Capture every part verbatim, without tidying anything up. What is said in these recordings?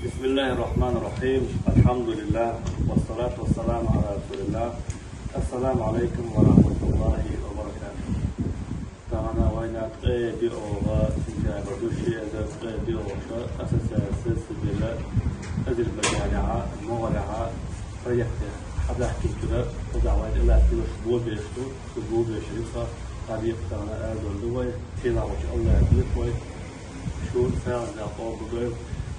بسم الله الرحمن الرحيم. الحمد لله، والصلاة والسلام على رسول الله. السلام عليكم ورحمة الله وبركاته. Тахана вайна ткъе диъ оагӀув сентябрь ду, ши эзар ткъе диъ оагӀув шу ассоциаци Сибирь, Азербайджанехьа, МогӀалехьа проект хьадахкийтира, кхузахь вайна тӀелатталуш бобеш ду, цу бобешан юкъа къадекъа тахана арадовла ду вай, сийлахьчу АллахӀа дехар вай, шун сагӀина Дала къобалдойла,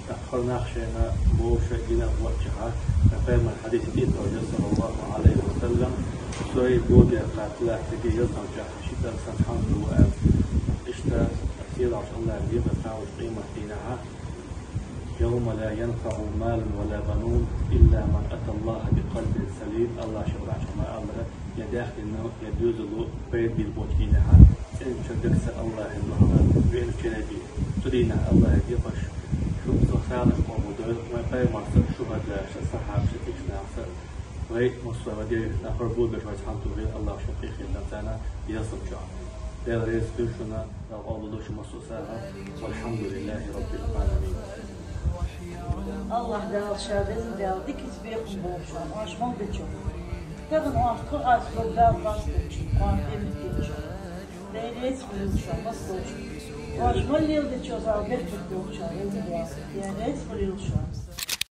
тӀаккха хӀара нах шайна бовша гина а воццушехь, Пайхамаран хьадис тӀе а товжира, саллаллаху Ӏалайхи ва саллам, со бобехь кхача лаьттаге ялсаманчохь ши цӀа санна хьан ду аьлла. Иштта сийлахьчу АллахӀа дехар ца вуш къематдийнахьа, يوم لا ينفع مال ولا بنون إلا من أتى الله بقلب سليم. АллахӀ шен Къуръан чу ма-аллара, я даьхни, я доьзал пайда бийр боцу дийнахьа, цӀеначу дегца АллахӀан дуьхьал веана кхин а бен. Цу дийнахь АллахӀа дехаш, шу цо сагӀина къобалдойла, вайн пайхамарца, шухӀадаша, сахьабаша, тӀехьашнаха, вай массо а вай дерриг нах хӀара бобеш вайца хьан тухийла, АллахӀ шун къинхетам царна ялсаманчохь. Дела реза хуьлда шуна, Дала къобалдойла шун массо а сагӀа. والحمد لله رب العالمين. АллахӀ Дала, ша везан Дала, дикачу бехам болчарна, оаш мел дечу. Тахана оаш тхо Ӏаш долу Дала бакъдолчу, оаш тӀеман дечу. Дела реза хуьлийла шуна массо а. Оаш мел леладечо Дала беркат долчарна, везан Дела. Дела реза хуьлийла шуна.